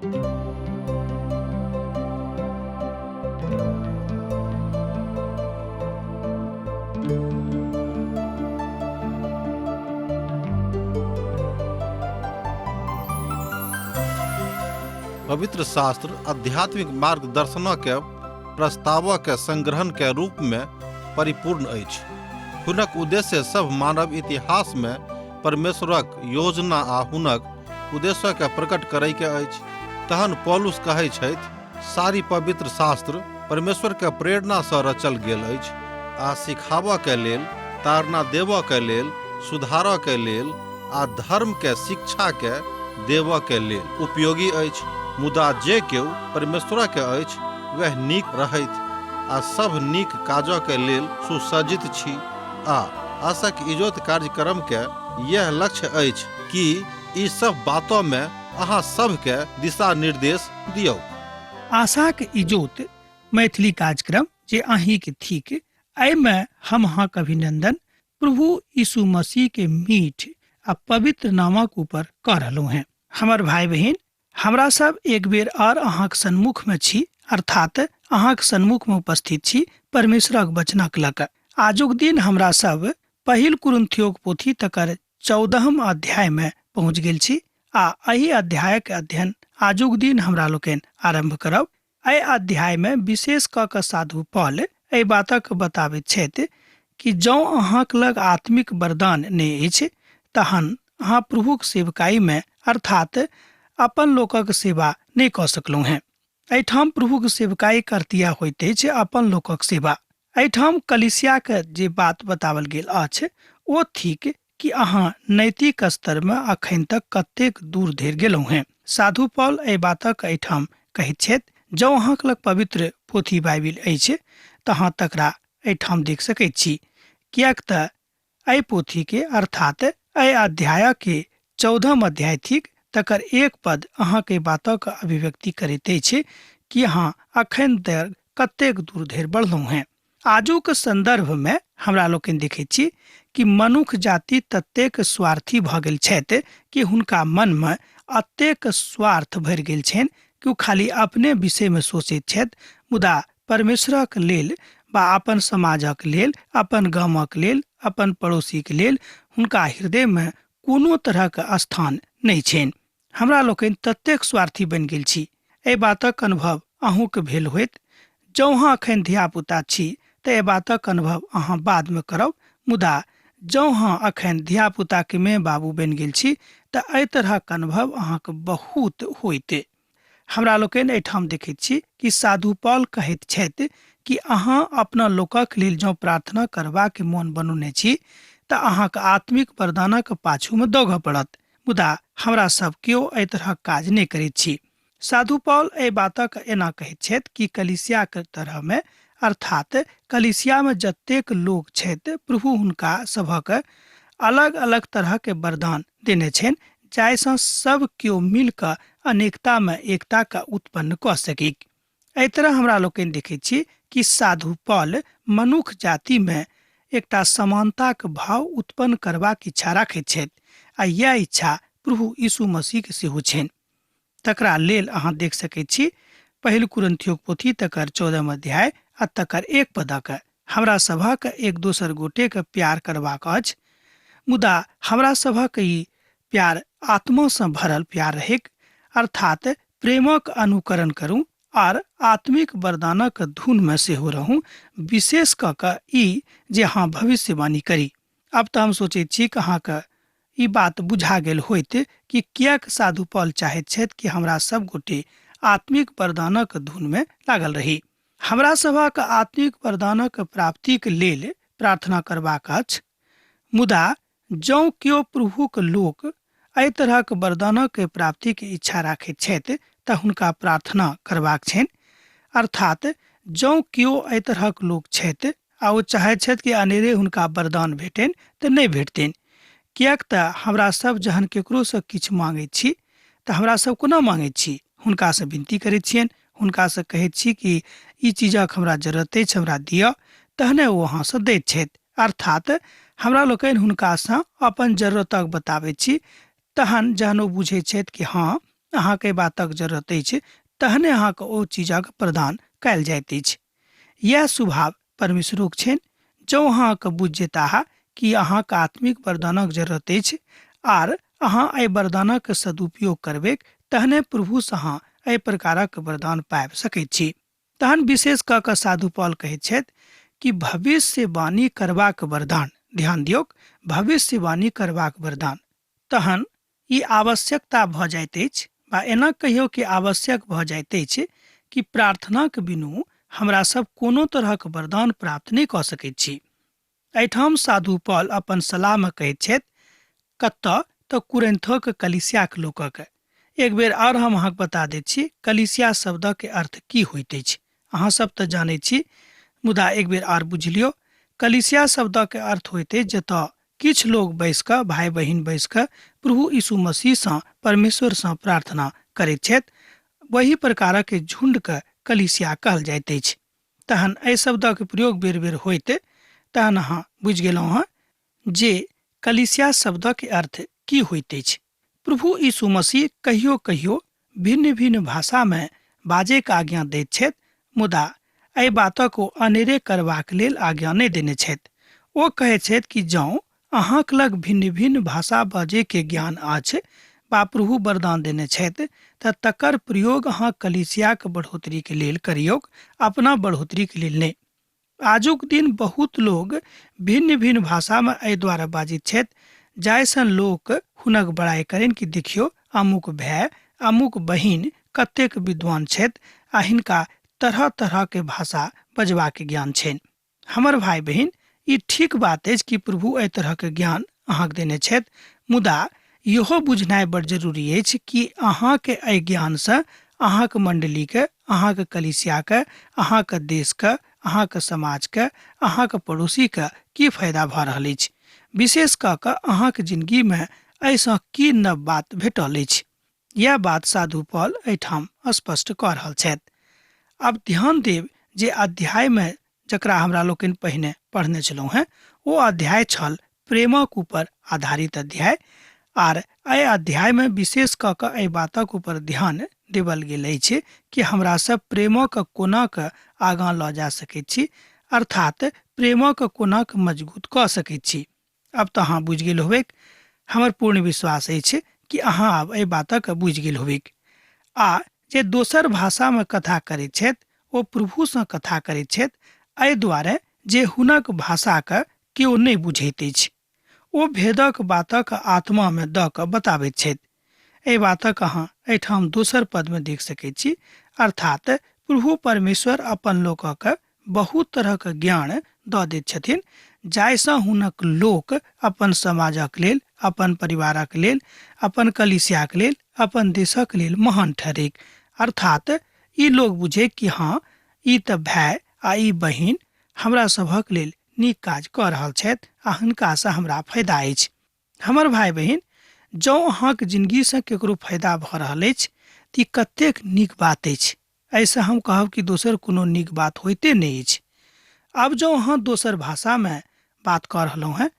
पवित्र शास्त्र आध्यात्मिक मार्गदर्शनक प्रस्तावक संग्रहण के रूप में परिपूर्ण अछि। हुनक उद्देश्य सभ मानव इतिहास में परमेश्वरक योजना आ हुनक उद्देश्य के प्रकट करय के अछि। तहन पौलुस कहै छथि, सारी पवित्र शास्त्र परमेश्वर के प्रेरणा सँ रचल गेल अछि आ सिखाबऽ के लेल, ताड़ना देबऽ के लेल, सुधारऽ के लेल आ धर्म के शिक्षा के देबऽ के लेल उपयोगी अछि। मुदा जे केओ परमेश्वर के अछि वएह नीक रहथि आ सभ नीक काजऽ के लेल सुसज्जित छी। आ आशक इजोत कार्यक्रम के यैह लक्ष्य अछि कि ई सभ बातऽ मे अहाँ सभ के दिशा निर्देश दियौ। आशाक इजोत मैथिली कार्यक्रम जे अहींक थिक, एहिमे हम अहाँक अभिनंदन प्रभु यीशु मसीह के मीठ आ पवित्र नामक ऊपर कऽ रहलहुँ हेँ। हमर भाई बहिन, हमरा सब एक बेर और अहाँक सन्मुख में छी, अर्थात अहाँक सन्मुख में उपस्थित छी परमेश्वरक वचनक लऽ कऽ। आजुक दिन हमरा सब पहिल कुरिन्थियोक पोथी तकर 14 अध्याय में पहुँच गेल छी आ एहि अध्यायक अध्ययन आजुक दिन हमरा लोकनि आरंभ करब। एहि अध्याय में विशेष कऽ कऽ साधु पॉल एहि बातक बताबैत छथि कि जँ अहाँक लग आत्मिक वरदान नहि अछि तहन अहाँ प्रभुक सेवकाई में अर्थात अपन लोकक सेवा नहि कऽ सकलहुँ हेँ। एहिठाम प्रभुक सेवकाई करतिया होइत अछि अपन लोकक सेवा। एहिठाम कलीसियाक जे बात बतावल गेल अछि ओ थिक कि अहाँ नैतिक स्तर में अखन तक कतेक दूर धरि गेलहुँ हेँ। साधु पॉल एहि बातक एहिठाम कहैत छथि, जँ अहाँक लग पवित्र पोथी बाइबिल अछि तऽ अहाँ तकरा एहिठाम देख सकैत छी, किएक तऽ एहि पोथी के अर्थात एहि अध्याय के 14 अध्याय थिक, तकर एक पद अहाँके बातक अभिव्यक्ति करैत अछि कि अहाँ अखन धरि कतेक दूर धरि बढ़लहुँ हेँ। आजुक संदर्भ में हमरा लोकनि देखैत छी कि मनुख जाति ततेक स्वार्थी भऽ गेल छथि कि हुनका मन में अतेक स्वार्थ भरि गेल छनि कि ओ खाली अपने विषय में सोचैत छथि, मुदा परमेश्वरक लेल बा अपन समाजक लेल, अपन गामक लेल, अपन पड़ोसीक लेल हुनका हृदय में कोनो तरहक स्थान नहि छनि। हमरा लोकनि ततेक स्वार्थी बनि गेल छी। एहि बातक अनुभव अहूँके भेल होयत। जँ अहाँ अखन धियापुता छी तऽ एहि बातक अनुभव अहाँ बादमे करब, मुदा जँ अहाँ अखन धियापुताके माय बाबू बनि गेल छी तऽ एहि तरहक अनुभव अहाँके बहुत होयत। हमरा लोकनि एहिठाम देखैत छी कि साधु पॉल कहैत छथि कि अहाँ अपना लोकक लेल जँ प्रार्थना करबाक मोन बनौने छी तऽ अहाँके आत्मिक वरदानक पाछूमे दौगऽ पड़त, मुदा हमरा सब केओ एहि तरहक काज नहि करैत छी। साधु पॉल एहि बातक एना कहैत छथि कि कलीसियाक तरहमे अर्थात कलीसियामे जतेक लोक छथि प्रभु हुनका सभक अलग अलग तरहके वरदान देने छनि, जाहिसँ सब केओ मिल कऽ अनेकतामे एकताके उत्पन्न कऽ सकी। एहि तरह हमरा लोकनि देखैत छी कि साधु पॉल मनुख जातिमे एकटा समानताक भाव उत्पन्न करबाक इच्छा राखैत छथि आ यैह इच्छा प्रभु यीशु मसीहके सेहो छनि। तकरा लेल अहाँ देख सकैत छी पहिल कुरिन्थियोक पोथी तकर 14 अध्याय आ तकर 1 पदक। हमरा सभक एक दोसर गोटेके प्यार करबाक अछि, मुदा हमरा सभक ई प्यार आत्मासँ भरल प्यार रहैक, अर्थात प्रेमक अनुकरण करू आर आत्मिक वरदानक धुनमे सेहो रहू, विशेष कऽ कऽ ई जे अहाँ भविष्यवाणी करी। अब तऽ हम सोचैत छी कि अहाँके ई बात बुझा गेल होइत कि किएक साधु पॉल चाहैत छथि कि हमरा सब गोटे आत्मिक वरदानक धुनमे लागल रही। हमरा सभक आत्मिक वरदानक प्राप्तिक लेल प्रार्थना करबाक अछि, मुदा जँ केओ प्रभुक लोक एहि तरहक वरदानक प्राप्तिक इच्छा राखैत छथि तऽ हुनका प्रार्थना करबाक छनि। अर्थात जँ केओ एहि तरहक लोक छथि आ ओ चाहैत छथि कि अनेरे हुनका वरदान भेटनि तऽ नहि भेटतनि, किएक तऽ हमरा सब जहन केकरोसँ किछु मांगैत छी तऽ हमरा सब कोना मांगैत छी, हुनकासँ विनती करैत छियनि, हुनकासँ कहैत छी कि ई चीजक हमरा जरूरत अछि, हमरा दिअ, तहने ओ अहाँसँ दैत छथि। अर्थात हमरा लोकनि हुनकासँ अपन जरूरतक बताबैत छी, तहन जहन ओ बुझैत छथि कि हँ अहाँके बातक जरूरत अछि तहने अहाँके ओ चीजक प्रदान कयल जाइत अछि। इएह स्वभाव परमेश्वरोक छनि। जँ अहाँके बुझि जेताह कि अहाँके आत्मिक वरदानक जरूरत अछि आर अहाँ एहि वरदानक सदुपयोग करबैक तहने प्रभुसँ अहाँ एहि प्रकारक वरदान पाबि सकैत छी। तहन विशेष कऽ कऽ साधु पॉल कहैत छथि कि भविष्यवाणी करबाक वरदान, ध्यान दियौक, भविष्यवाणी करबाक वरदान। तहन ई आवश्यकता भऽ जाइत अछि वा एना कहियौ कि आवश्यक भऽ जाइत अछि कि प्रार्थनाक बिनु हमरा सब कोनो तरहक वरदान प्राप्त नहि कऽ सकैत छी। एहिठाम साधु पॉल अपन सलाहमे कहैत छथि, कतऽ तऽ कुरिन्थक कलीसियाक लोकक। एक बेर आओर हम अहाँके बता दैत छी कलीसिया शब्दक अर्थ की होइत अछि। अहाँ सब तऽ जानैत छी, मुदा एक बेर आओर बुझि लियौ। कलीसिया शब्दक अर्थ होइत अछि जतऽ किछु लोग बैस कऽ, भाय बहिन बैस कऽ प्रभु यीशु मसीहसँ, परमेश्वरसँ प्रार्थना करैत छथि, वही प्रकारक झुंडके कलीसिया कहल जाइत अछि। तहन एहि शब्दक प्रयोग बेर बेर होइत तहन अहाँ बुझि गेलहुँ हँ जे कलीसिया शब्दक अर्थ की होइत अछि। प्रभु यीशु मसीह कहियो कहियो भिन्न भिन्न भाषामे बाजैके आज्ञा दैत छथि, मुदा एहि बातक ओ अनेरे करबाक लेल आज्ञा नहि देने छथि। ओ कहैत छथि कि जँ अहाँक लग भिन्न भिन्न भाषा बजैके ज्ञान अछि वा प्रभु वरदान देने छथि तऽ तकर प्रयोग अहाँ कलीसियाक बढ़ोतरीके लेल करियौक, अपना बढ़ोतरीके लेल नहि। आजुक दिन बहुत लोग भिन्न भिन्न भाषामे एहि दुआरे बाजैत छथि जाहिसँ लोक हुनक बड़ाइ करनि कि देखियौ अमुक भाय अमुक बहिन कतेक विद्वान छथि आ हिनका तरह तरहके भाषा बजबाक ज्ञान छनि। हमर भाय बहिन, ई ठीक बात अछि कि प्रभु एहि तरहके ज्ञान अहाँके देने छथि, मुदा इहो बुझनाइ बड़ जरूरी अछि कि अहाँके एहि ज्ञानसँ अहाँके मण्डलीके, अहाँके कलीसियाके, अहाँके देशके, अहाँके समाजके, अहाँके पड़ोसीके की फायदा भऽ रहल अछि। विशेष कऽ कऽ अहाँके जिंदगीमे एहिसँ की नव बात भेटल अछि। यैह बात साधु पॉल एहिठाम स्पष्ट कऽ रहल छथि। आब ध्यान देब जे अध्यायमे जकरा हमरा लोकनि पहिने पढ़ने छलहुँ हेँ ओ अध्याय छल प्रेमक ऊपर आधारित अध्याय, आर एहि अध्यायमे विशेष कऽ कऽ एहि बातक ऊपर ध्यान देबल गेल अछि कि हमरा सब प्रेमक कोना कऽ आगाँ लऽ जा सकैत छी, अर्थात प्रेमक कोना कऽ मजगूत कऽ सकैत छी। अब तऽ अहाँ बुझि गेल होबैक, हमर पूर्ण विश्वास अछि कि अहाँ आब एहि बातक बुझि गेल होबैक। आ जे दोसर भाषामे कथा करैत छथि ओ प्रभुसँ कथा करैत छथि, एहि दुआरे जे हुनक भाषाके केओ नहि बुझैत अछि। ओ भेदक बातक आत्मामे दऽ कऽ बताबैत छथि। एहि बातक अहाँ एहिठाम दोसर पदमे देख सकैत छी, अर्थात प्रभु परमेश्वर अपन लोकक बहुत तरहक ज्ञान दऽ दैत छथिन जाहिसँ हुनक लोक अपन समाजक लेल, अपन परिवारक लेल, अपन कलीसियाक लेल, अपन देशक लेल महान ठहरैक। अर्थात ई लोक बुझै कि हँ, ई तऽ भाय आ ई बहिन हमरा सभक लेल नीक काज कऽ रहल छथि आ हुनकासँ हमरा फायदा अछि। हमर भाय बहिन, जँ अहाँक जिनगीसँ केकरो फायदा भऽ रहल अछि तऽ ई कतेक नीक बात अछि। एहिसँ हम कहब कि दोसर कोनो नीक बात होइते नहि अछि। आब जँ अहाँ दोसर भाषामे बात कऽ रहलहुँ हेँ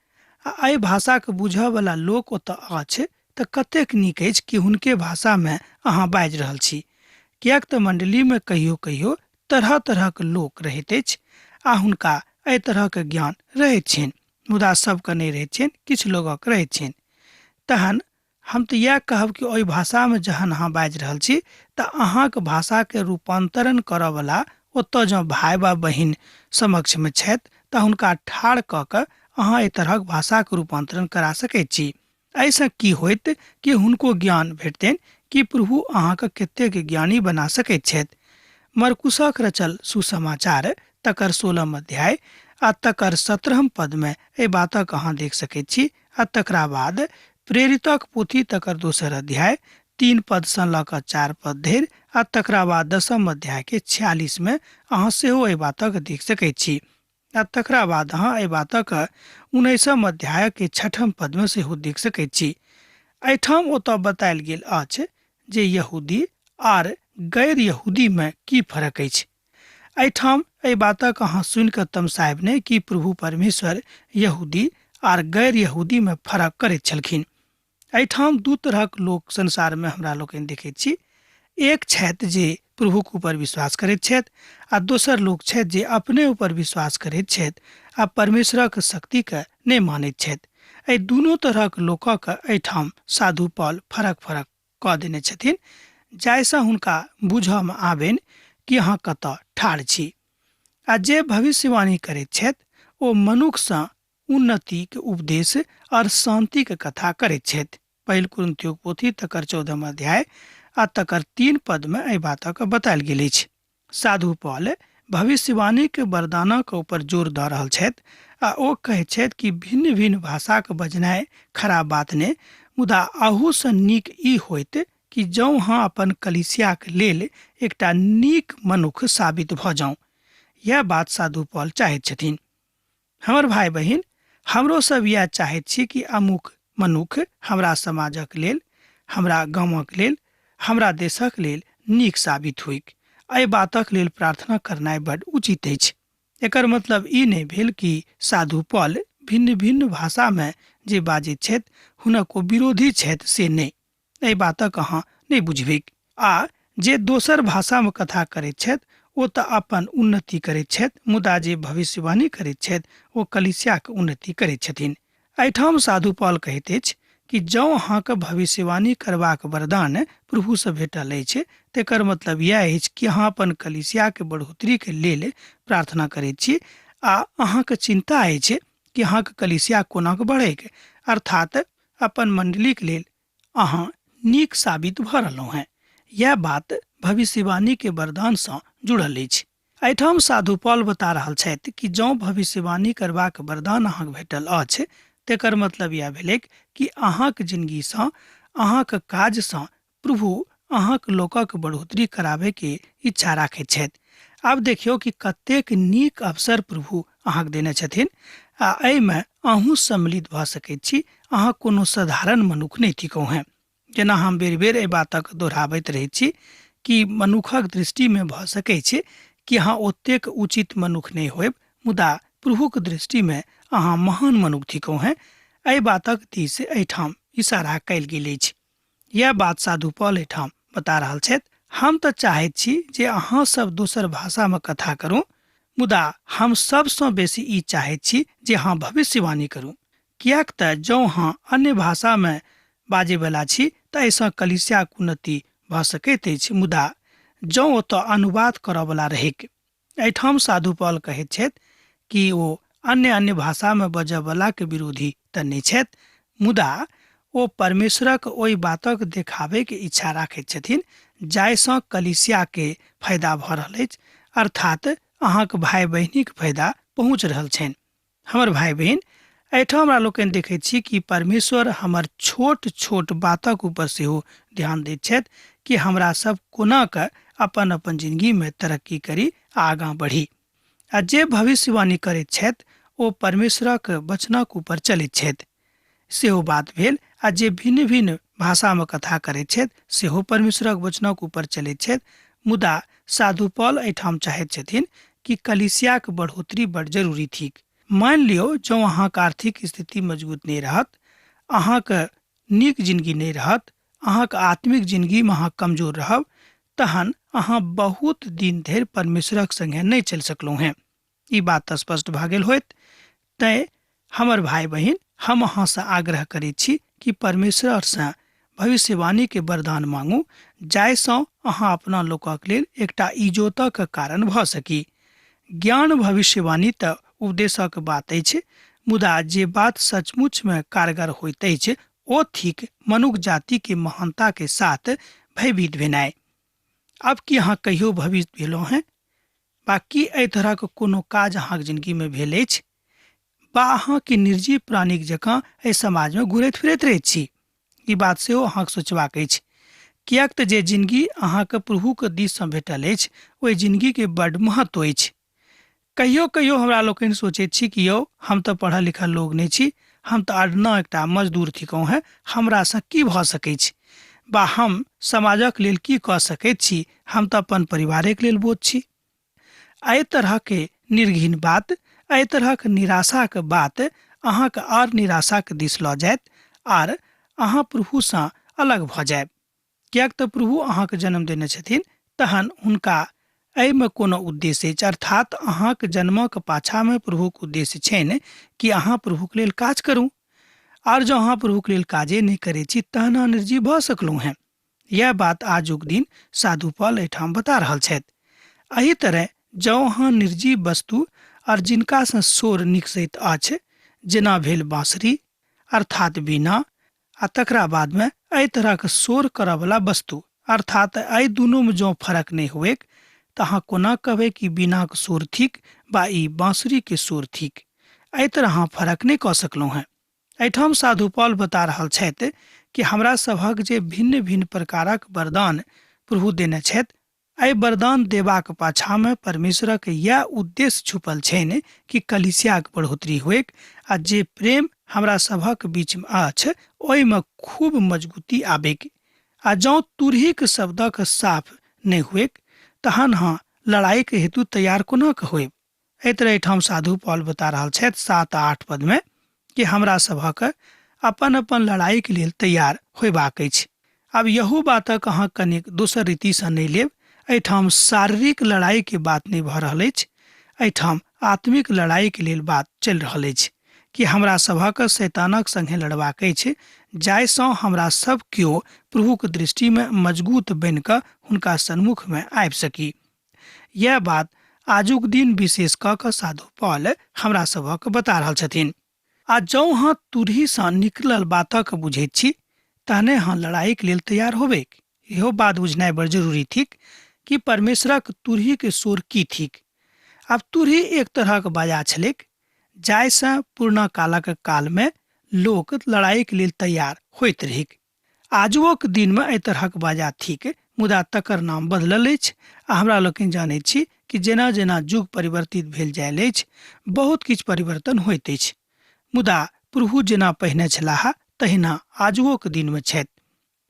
आ एहि भाषाके बुझऽवला लोक ओतऽ अछि तऽ कतेक नीक अछि कि हुनके भाषामे अहाँ बाजि रहल छी। किएक तऽ मण्डलीमे कहियो कहियो तरह तरहक लोक रहैत अछि आ हुनका एहि तरहक ज्ञान रहैत छनि, मुदा सबके नहि रहैत छनि, किछु लोकक रहैत छनि। तहन हम तऽ इएह कहब कि ओहि भाषामे जहन अहाँ बाजि रहल छी तऽ अहाँके भाषाके रूपान्तरण करऽवला ओतऽ जँ भाय वा बहिन समक्षमे छथि तऽ हुनका ठाढ़ कऽ कऽ अहाँ एहि तरहक भाषाके रूपान्तरण करा सकैत छी। एहिसँ की होइत कि हुनको ज्ञान भेटतनि कि प्रभु अहाँके कतेक ज्ञानी बना सकैत छथि। मरकुसक रचल सुसमाचार तकर 16 अध्याय आ तकर 17 पदमे एहि बातक अहाँ देख सकैत छी, आ तकरा बाद प्रेरितक पोथी तकर दोसर अध्याय 3 पदसँ लऽ कऽ 4 पद धरि आ तकरा बाद 10 अध्याय के 46 मे अहाँ सेहो एहि बातक देख सकैत छी, आ तकरा बाद अहाँ एहि बातक 19 अध्याय के 6 पदमे सेहो देख सकैत छी। एहिठाम ओतऽ बतायल गेल अछि जे यहूदी आर गैर यहूदीमे की फर्क अछि। एहिठाम एहि बातक अहाँ सुनि कऽ तमसायब नहि कि प्रभु परमेश्वर यहूदी आर गैर यहूदीमे फर्क करैत छलखिन। एहिठाम दू तरहक लोक संसारमे हमरा लोकनि देखैत छी। एक छथि जे प्रभुक ऊपर विश्वास करैत छथि आ दोसर लोक छथि जे अपने ऊपर विश्वास करैत छथि आ परमेश्वरक शक्तिके नहि मानैत छथि। एहि दुनू तरहक लोकक एहिठाम साधु पॉल फरक फरक कऽ देने छथिन, जाहिसँ हुनका बुझऽमे आबनि कि अहाँ कतऽ ठाढ़ छी। आ जे भविष्यवाणी करैत छथि ओ मनुखसँ उन्नतिक उपदेश आओर शान्तिक कथा करैत छथि। पहिल कुरिन्थियोक पोथी तकर 14 अध्याय आ तकर 3 पदमे एहि बातक बतायल गेल अछि। साधु पॉल भविष्यवाणीक वरदानक ऊपर जोर दऽ रहल छथि आ ओ कहैत छथि कि भिन्न भिन्न भाषाक बजनाइ खराब बात नहि, मुदा अहूसँ नीक ई होइत कि जँ अहाँ अपन कलीसियाक लेल एकटा नीक मनुख साबित भऽ जाउ। यैह बात साधु पॉल चाहैत छथिन। हमर भाय बहिन, हमरो सब इएह चाहैत छी कि अमुक मनुख हमरा समाजक लेल, हमरा गामक लेल, हमरा देशक लेल नीक साबित होइक। एहि बातक लेल प्रार्थना करनाइ बड उचित अछि। एकर मतलब ई नहि भेल कि साधु पॉल भिन्न भिन्न भाषामे जे बाजैत छथि हुनक ओ विरोधी छथि, से नहि। एहि बातक अहाँ नहि बुझबैक। आ जे दोसर भाषामे कथा करैत छथि ओ तऽ अपन उन्नति करैत छथि, मुदा जे भविष्यवाणी करैत छथि ओ कलीसियाक उन्नति करैत छथिन। एहिठाम साधु पॉल कहैत अछि कि जँ अहाँके भविष्यवाणी करबाक वरदान प्रभुसँ भेटल अछि तेकर मतलब इएह अछि कि अहाँ अपन कलीसियाके बढ़ोतरीके लेल प्रार्थना करैत छी आ अहाँके चिन्ता अछि कि अहाँके कलीसिया कोना बढ़ैक, अर्थात अपन मण्डलीके लेल अहाँ नीक साबित भऽ रहलहुँ हेँ। इएह बात भविष्यवाणीके वरदानसँ जुड़ल अछि। एहिठाम साधु पॉल बता रहल छथि कि जँ भविष्यवाणी करबाक वरदान अहाँके भेटल अछि तेकर मतलब इएह भेलैक कि अहाँक जिनगीसँ, अहाँक काजसँ प्रभु अहाँक लोकक बढ़ोतरी कराबैके इच्छा राखैत छथि। आब देखियौ कि कतेक नीक अवसर प्रभु अहाँके देने छथिन आ एहिमे अहूँ सम्मिलित भऽ सकैत छी। अहाँ कोनो साधारण मनुख नहि थिकहुँ हेँ। जेना हम बेर बेर एहि बातक दोहराबैत रहैत छी कि मनुखक दृष्टिमे भऽ सकै छै कि अहाँ ओतेक उचित मनुख नहि होयब, मुदा प्रभुक दृष्टिमे अहाँ महान मनुख थिकहुँ हेँ। एहि बातक दिस एहिठाम इशारा कयल गेल अछि। यैह बात साधु पॉल एहिठाम बता रहल छथि। हम तऽ चाहैत छी जे अहाँ सब दोसर भाषामे कथा करू, मुदा हम सबसँ बेसी ई चाहैत छी जे अहाँ भविष्यवाणी करू, किएक तऽ जँ अहाँ अन्य भाषामे बाजैवला छी तऽ एहिसँ कलीसियाक उन्नति भऽ सकैत अछि, मुदा जँ ओतऽ अनुवाद करऽवला रहैक। एहिठाम साधु पॉल कहैत छथि कि ओ अन्य अन्य भाषामे बजऽवलाके विरोधी तऽ नहि छथि, मुदा ओ परमेश्वरक ओहि बातक देखाबैके इच्छा राखैत छथिन जाहिसँ कलीसियाके फायदा भऽ रहल अछि, अर्थात अहाँक भाय बहिनीक फायदा पहुँच रहल छनि। हमर भाय बहिन, एहिठाम हमरा लोकनि देखैत छी कि परमेश्वर हमर छोट छोट बातक ऊपर सेहो ध्यान दैत छथि कि हमरा सब कोना कऽ अपन अपन जिंदगी में तरक्की करी आ आगाँ बढ़ी। आ जे भविष्यवाणी करैत छथि ओ परमेश्वरक वचनक ऊपर चलैत छथि, सेहो बात भेल। आ जे भिन्न भिन्न भाषामे कथा करैत छथि सेहो परमेश्वरक वचनक ऊपर चलैत छथि। मुदा साधु पॉल एहिठाम चाहैत छथिन कि कलीसियाक बढ़ोतरी बड़ जरूरी थिक। मानि लियौ जँ अहाँक आर्थिक स्थिति मजबूत नहि रहत, अहाँक नीक जिनगी नहि रहत, अहाँक आत्मिक जिनगीमे अहाँ कमजोर रहब, तहन अहाँ बहुत दिन धरि परमेश्वरक संगे नहि चलि सकलहुँ हेँ। ई बात तऽ स्पष्ट भऽ गेल होयत। तैँ हमर भाय बहिन, हम अहाँसँ आग्रह करैत छी कि परमेश्वरसँ भविष्यवाणीके वरदान मांगू, जाहिसँ अहाँ अपना लोकक लेल एकटा इजोतक कारण भऽ सकी। ज्ञान भविष्यवाणी तऽ उपदेशक बात अछि, मुदा जे बात सचमुचमे कारगर होइत अछि ओ थिक मनुख जातिके महानताके साथ भयभीत भेनाइ। आब की अहाँ कहियो भयभीत भेलहुँ हेँ? बा की एहि तरहक कोनो काज अहाँक जिनगीमे भेल अछि? बा अहाँ की निर्जीव प्राणीक जकाँ एहि समाजमे घुरैत फिरैत रहैत छी? ई बात सेहो अहाँक सोचबाक अछि, किएक तऽ जे जिनगी अहाँके प्रभुक दिससँ भेटल अछि ओहि जिनगीके बड्ड महत्व अछि। कहियो कहियो हमरा लोकनि सोचैत छी कि यौ हम तऽ पढ़ल लिखल लोक नहि छी, हम तऽ अडना एकटा मजदूर थिकहुँ हेँ, हमरासँ की भऽ सकैछ बा हम समाजक लेल की कऽ सकैत छी, हम तऽ अपन परिवारेक लेल बोझ छी। एहि तरहके निर्घिन बात, एहि तरहक निराशाक बात अहाँके आर निराशाक दिस लऽ जायत आर अहाँ प्रभुसँ अलग भऽ जायब। किएक तऽ प्रभु अहाँके जन्म देने छथिन, तहन हुनका एहिमे कोनो उद्देश्य अछि, अर्थात अहाँके जन्मक पाछामे प्रभुक उद्देश्य छनि कि अहाँ प्रभुक लेल काज करू। आर जँ अहाँ प्रभुक लेल काजे नहि करै छी तहन अहाँ निर्जीव भऽ सकलहुँ हेँ। यैह बात आजुक दिन साधु पॉल एहिठाम बता रहल छथि। एहि तरह जँ अहाँ निर्जीव वस्तु आर जिनकासँ शोर निकसैत अछि, जेना भेल बाँसुरी अर्थात वीणा, आ तकरा बादमे एहि तरहक शोर करऽवला वस्तु, अर्थात एहि दुनूमे जँ फरक नहि हुएक तऽ अहाँ कोना कहबै कि वीणाक शोर थिक वा ई बाँसुरीके शोर थिक। एहि तरह अहाँ फरक नहि कऽ सकलहुँ हेँ। एहिठाम साधु पॉल बता रहल छथि कि हमरा सभक जे भिन्न भिन्न प्रकारक वरदान प्रभु देने छथि, एहि वरदान देबाक पाछामे परमेश्वरक यैह उद्देश्य छुपल छनि कि कलीसियाक बढ़ोतरी होइक आ जे प्रेम हमरा सभक बीचमे अछि ओहिमे खूब मजगूती आबैक। आ जँ तुरहीक शब्दक साफ नहि हुएक तहन अहाँ लड़ाइक हेतु तैयार कोना कऽ होयब? एहि तरह एहिठाम साधु पॉल बता रहल छथि 7 आ 8 पदमे कि हमरा सभक अपन अपन लड़ाइके लेल तैयार होयबाक अछि। आब यहू बातक अहाँ कनिक दोसर रीतिसँ नहि लेब। एहिठाम शारीरिक लड़ाइके बात नहि भऽ रहल अछि, एहिठाम आत्मिक लड़ाइके लेल बात चलि रहल अछि कि हमरा सभक शैतानक संगे लड़बाक अछि, जाहिसँ हमरा सब केओ प्रभुक दृष्टिमे मजगूत बनि कऽ हुनका सन्मुखमे आबि सकी। यैह बात आजुक दिन विशेष कऽ कऽ साधु पॉल हमरा सभक बता रहल छथिन। आ जौं अहाँ तुरहीसँ निकलल बातक बुझैत छी तहने अहाँ लड़ाइक लेल तैयार होबैक। इहो बात बुझनाइ बड़ जरूरी थिक कि परमेश्वरक तुरहीक शोर की थिक। आब तुरही एक तरहक बाजा छलैक जाहिसँ पुरना कालक कालमे लोक लड़ाइक लेल तैयार होइत रहैक। आजुओक दिनमे एहि तरहक बाजा थिक, मुदा तकर नाम बदलल अछि आ हमरा लोकनि जानैत छी कि जेना जेना युग परिवर्तित भेल जायल अछि बहुत किछु परिवर्तन होइत अछि, मुदा प्रभु जेना पहिने छलाह तहिना आजुओक दिनमे छथि।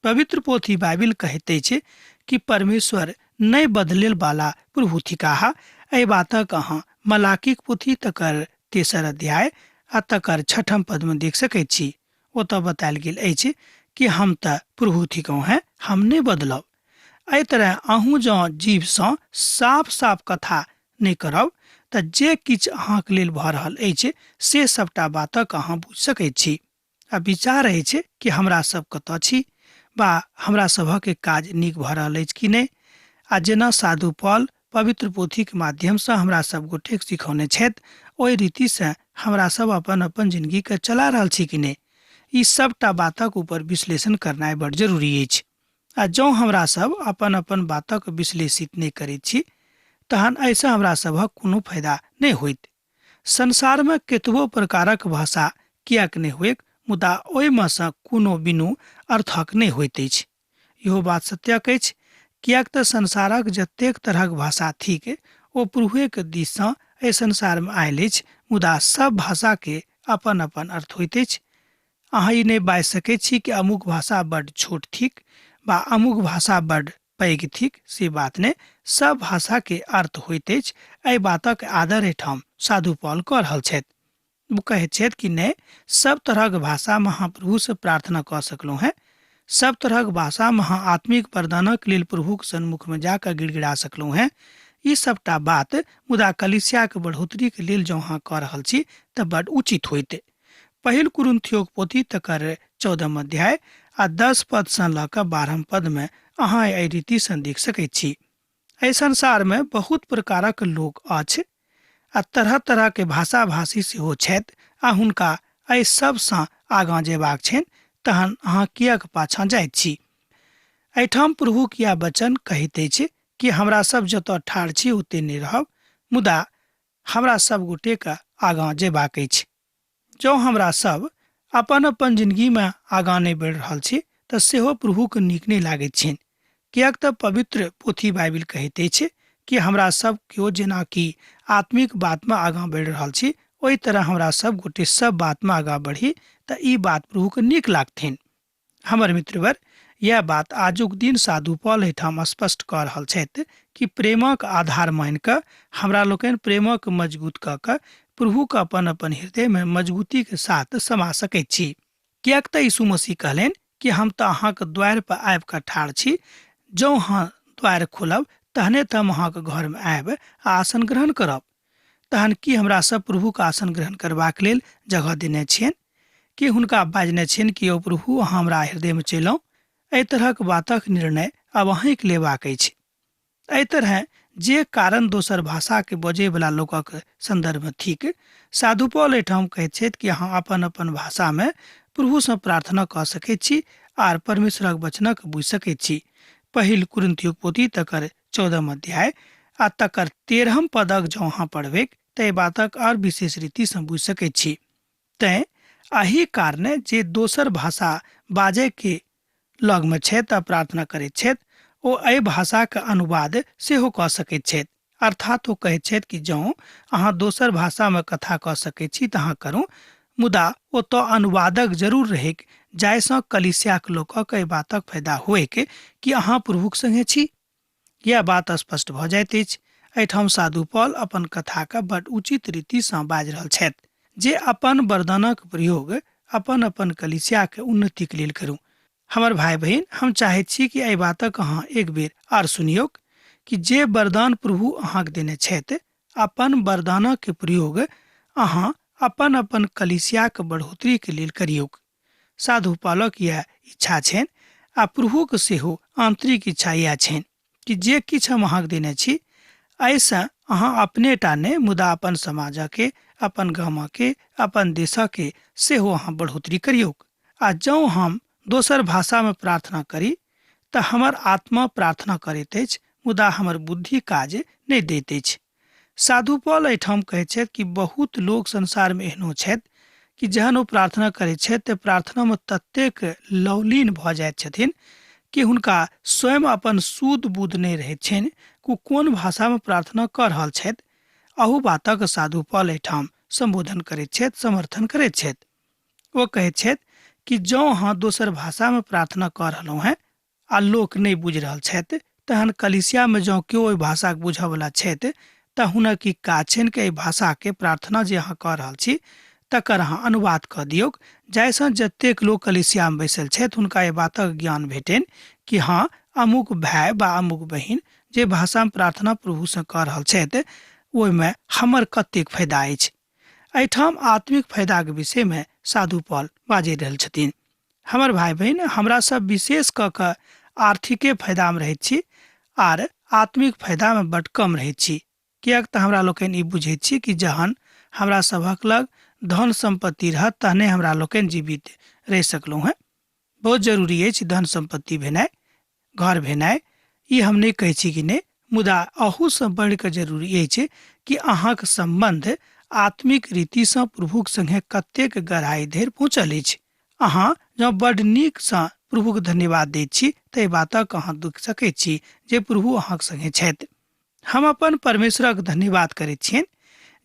पवित्र पोथी बाइबिल कहैत अछि कि परमेश्वर नहि बदले वाला प्रभु थिकाह। एहि बातक अहाँ मलाकीक पोथी तकर 3 अध्याय आ तकर 6 पदमे देख सकैत छी। ओतऽ बतायल गेल अछि कि हम तऽ प्रभु थिकहुँ हैं, हम नहि बदलब। एहि तरह अहूँ जँ जीवसँ साफ साफ कथा नहि करब तऽ जे किछु अहाँके लेल भऽ रहल अछि से सबटा बातक अहाँ बुझि सकैत छी। आ विचार अछि कि हमरा सब कतऽ छी वा हमरा सभक काज नीक भऽ रहल अछि कि नहि। आ जेना साधु पॉल पवित्र पोथीक माध्यमसँ हमरा सब गोटेक सिखौने छथि ओहि रीतिसँ हमरा सब अपन अपन जिनगीके चला रहल छी कि नहि, ई सबटा बातक ऊपर विश्लेषण करनाइ बड़ जरूरी अछि। आ जँ हमरा सब अपन अपन बातक विश्लेषित नहि करैत छी तहन एहिसँ हमरा सभक कोनो फायदा नहि होइत। संसारमे केतबो प्रकारक भाषा किएक नहि होइक, मुदा ओहिमे सँ कोनो बिनु अर्थक नहि होइत अछि। इहो बात सत्यक अछि, किएक तऽ संसारक जतेक तरहक भाषा थिक ओ प्रभुएक दिससँ एहि संसारमे आयल अछि, मुदा सब भाषाके अपन अपन अर्थ होइत अछि। अहाँ ई नहि बाजि सकैत छी कि अमुक भाषा बड्ड छोट थिक वा अमुक भाषा बड्ड पैघ थिक, से बात नहि। सब भाषाके अर्थ होइत अछि। एहि बातक आदर एहिठाम साधु पॉल कऽ रहल छथि। ओ कहैत छथि कि नहि, सब तरहक भाषामे अहाँ प्रभुसँ प्रार्थना कऽ सकलहुँ हेँ, सब तरहक भाषामे अहाँ आत्मिक वरदानक लेल प्रभुक सन्मुखमे जाकऽ गिड़गिड़ा सकलहुँ हेँ। ई सबटा बात मुदा कलीसियाक बढ़ोतरीके लेल जँ अहाँ कऽ रहल छी तऽ बड्ड उचित होइत। पहिल कुरिन्थियोक पोथी तकर 14 अध्याय आ 10 पदसँ लऽ कऽ 12 पदमे अहाँ एहि रीतिसँ देख सकैत छी। एहि संसारमे बहुत प्रकारक लोक अछि आ तरह तरह के भाषा भाषी सेहो छथि आ हुनका एहि सबसँ आगाँ जेबाक छनि, तहन अहाँ किएक पाछाँ जाइत छी? एहिठाम प्रभुक यैह वचन कहैत अछि कि हमरा सब जतऽ ठाढ़ छी ओतय नहि रहब, मुदा हमरा सब गोटेके आगाँ जेबाक अछि। जँ हमरा सब अपन अपन जिनगीमे आगाँ नहि बढ़ि रहल छी तऽ सेहो प्रभुके नीक नहि लागैत छनि, किएक तऽ पवित्र पोथी बाइबिल कहैत अछि कि हमरा सब केओ जेना कि आत्मिक बातमे आगाँ बढ़ि रहल छी ओहि तरह हमरा सब गोटे सब बातमे आगाँ बढ़ी तऽ ई बात प्रभुके नीक लागथिन। हमर मित्रवर, यैह बात आजुक दिन साधु पॉल एहिठाम स्पष्ट कऽ रहल छथि कि प्रेमक आधार मानि कऽ हमरा लोकनि प्रेमक मजगूत कऽ कऽ प्रभुके अपन अपन हृदयमे मजगूतीके साथ समा सकैत छी। किएक तऽ यीशु मसीह कहलनि कि हम तऽ अहाँके द्वारिपर आबि कऽ ठाढ़ छी, जँ अहाँ द्वारि खोलब तहने तऽ हम अहाँके घरमे आबि आ आसन ग्रहण करब। तहन की हमरा सब प्रभुके आसन ग्रहण करबाक लेल जगह देने छियनि? की हुनका बाजने छियनि कि यौ प्रभु, अहाँ हमरा हृदयमे चलि, एहि तरहक बातक निर्णय आब अहीँके लेबाक अछि। एहि तरहें जे कारण दोसर भाषाके बजैवला लोकक सन्दर्भमे थिक, साधु पॉल एहिठाम कहैत छथि कि अहाँ अपन अपन भाषामे प्रभुसँ प्रार्थना कऽ सकैत छी आर परमेश्वरक वचनक बुझि सकैत छी। पहिल कुरिन्थियोक पोथी तकर 14 अध्याय आ तकर 13 पदक जँ अहाँ पढ़बैक तऽ एहि बातक आओर विशेष रीतिसँ बुझि सकैत छी। तैँ एहि कारणे जे दोसर भाषा बाजैके लगमे छथि आ प्रार्थना करैत छथि, ओ एहि भाषाक अनुवाद सेहो कऽ सकैत छथि। अर्थात ओ कहैत छथि कि जँ अहाँ दोसर भाषामे कथा कऽ सकैत छी तऽ अहाँ करू, मुदा ओतऽ अनुवादक जरूर रहैक, जाहिसँ कलीसियाक लोकक एहि बातक फायदा होइक कि अहाँ प्रभुक संगे छी। यैह बात स्पष्ट भऽ जाइत अछि। एहिठाम साधु पॉल अपन कथाके बड उचित रीतिसँ बाजि रहल छथि जे अपन वरदानक प्रयोग अपन अपन कलीसियाके उन्नतिक लेल करू। हमर भाय बहिन, हम चाहैत छी कि एहि बातक अहाँ एक बेर आर सुनियौक कि जे वरदान प्रभु अहाँके देने छथि, अपन वरदानक प्रयोग अहाँ अपन अपन कलीसियाक बढ़ोतरीके लेल करियौक। साधु पालक इएह इच्छा छनि आ प्रभुक सेहो आन्तरिक इच्छा इएह छनि कि जे किछु हम अहाँके देने छी, एहिसँ अहाँ अपने टा नहि मुदा अपन समाजके, अपन गामके, अपन देशके सेहो अहाँ बढ़ोतरी करियौक। आ जँ हम दोसर भाषामे प्रार्थना करी तऽ हमर आत्मा प्रार्थना करैत अछि, मुदा हमर बुद्धि काज नहि दैत अछि। साधु पॉल एहिठाम कहैत छथि कि बहुत लोक संसारमे एहनो छथि कि जहन ओ प्रार्थना करैत छथि तऽ प्रार्थनामे ततेक लवलीन भऽ जाइत छथिन कि हुनका स्वयं अपन सुध बुध नहि रहैत छनि कि ओ कोन भाषामे प्रार्थना कऽ रहल छथि। अहू बातक साधु पॉल एहिठाम सम्बोधन करैत छथि, समर्थन करैत छथि। ओ कहैत छथि कि जँ अहाँ दोसर भाषामे प्रार्थना कऽ रहलहुँ हेँ आ लोक नहि बुझि रहल छथि, तहन कलीसियामे जँ केओ ओहि भाषाके बुझऽवला छथि तऽ हुनक ई काज छनि कि एहि भाषाके प्रार्थना जे अहाँ कऽ रहल छी तकर अहाँ अनुवाद कऽ दियौक, जाहिसँ जतेक लोक कलीसियामे बैसल छथि हुनका एहि बातक ज्ञान भेटनि कि हँ, अमुक भाय वा अमुक बहिन जे भाषामे प्रार्थना प्रभुसँ कऽ रहल छथि ओहिमे हमर कतेक फायदा अछि। एहिठाम आत्मिक फायदाक विषयमे साधु पॉल बाजि रहल छथिन। हमर भाय बहिन, हमरा सब विशेष कऽ कऽ आर्थिके फायदामे रहैत छी आर आत्मिक फायदामे बड्ड कम रहैत छी, किएक तऽ हमरा लोकनि ई बुझैत छी कि जहन हमरा सभक लग धन सम्पत्ति रहत तहने हमरा लोकनि जीवित रहि सकलहुँ हेँ। बहुत जरूरी अछि धन सम्पत्ति भेनाइ, घर भेनाइ, ई हम नहि कहै छी कि नहि, मुदा अहूसँ बढ़िकऽ जरूरी अछि कि अहाँक सम्बन्ध आत्मिक रीतिसँ प्रभुक सङ्गे कतेक गहराइ धरि पहुँचल अछि। अहाँ जँ बड्ड नीकसँ प्रभुक धन्यवाद दैत छी तऽ एहि बातक अहाँ दुखि सकैत छी जे प्रभु अहाँक सङ्गे छथि। हम अपन परमेश्वरक धन्यवाद करैत छियनि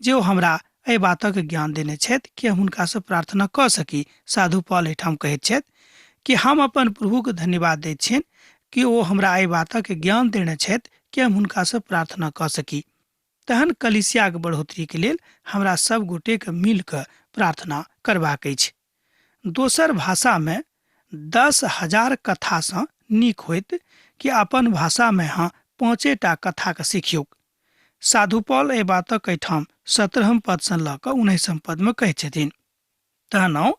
जे ओ हमरा एहि बातक ज्ञान देने छथि कि हम हुनकासँ प्रार्थना कऽ सकी। साधु पॉल एहिठाम कहैत छथि कि हम अपन प्रभुक धन्यवाद दैत छियनि कि ओ हमरा एहि बातक ज्ञान देने छथि कि हम हुनकासँ प्रार्थना कऽ सकी। तहन कलीसियाक बढ़ोतरीके लेल हमरा सब गोटेके मिल कऽ प्रार्थना करबाक अछि। दोसर भाषामे 10,000 कथासँ नीक होइत कि अपन भाषामे अहाँ 5टा कथाके सिखियौक। साधु पॉल एहि बातक एहिठाम 17 पदसँ लऽ कऽ 19 पदमे कहै छथिन। तहन आउ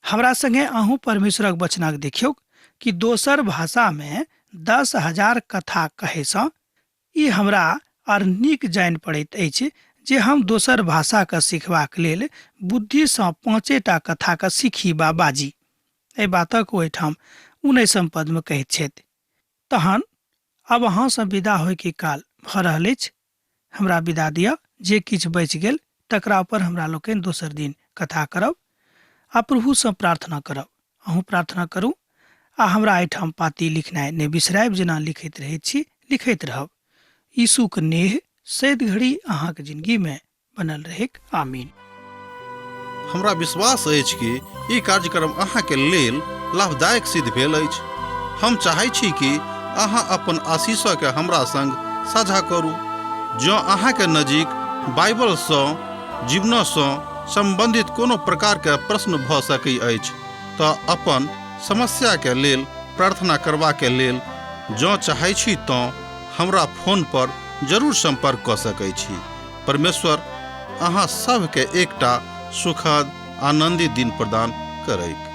हमरा संगे अहूँ परमेश्वरक वचनक देखियौक कि दोसर भाषामे 10,000 कथा कहैसँ ई हमरा आर नीक जानि पड़ैत अछि जे हम दोसर भाषाके सिखबाक लेल बुद्धिसँ 5टा कथाके सीखी वा बाजी। एहि बातक ओहिठाम 19 पदमे कहैत छथि। तहन आब अहाँसँ विदा होइके काल भऽ रहल अछि, हमरा विदा दिअ, जे किछु बचि गेल तकरा पर हमरा लोकनि दोसर दिन कथा करब आ प्रभुसँ प्रार्थना करब। अहूँ प्रार्थना करू आ हमरा एहिठाम पाती लिखनाइ नहि बिसरायब, जेना लिखैत रहैत छी लिखैत रहब। यीशुक नेह सैद घड़ी अहाँक जिंदगीमे बनल रहैक। आमीन। हमरा विश्वास अछि कि ई कार्यक्रम अहाँके लेल लाभदायक सिद्ध भेल अछि। हम चाहै छी कि अहाँ अपन आशीषके हमरा संग साझा करू। जँ अहाँके नजीक बाइबलसँ जीवनसँ सम्बन्धित कोनो प्रकारके प्रश्न भऽ सकै अछि तऽ अपन समस्याके लेल प्रार्थना करबाके लेल जँ चाहै छी तँ हमरा फोन पर जरूर सम्पर्क कऽ सकै छी। परमेश्वर अहाँ सभके एकटा सुखद आनन्दित दिन प्रदान करैक।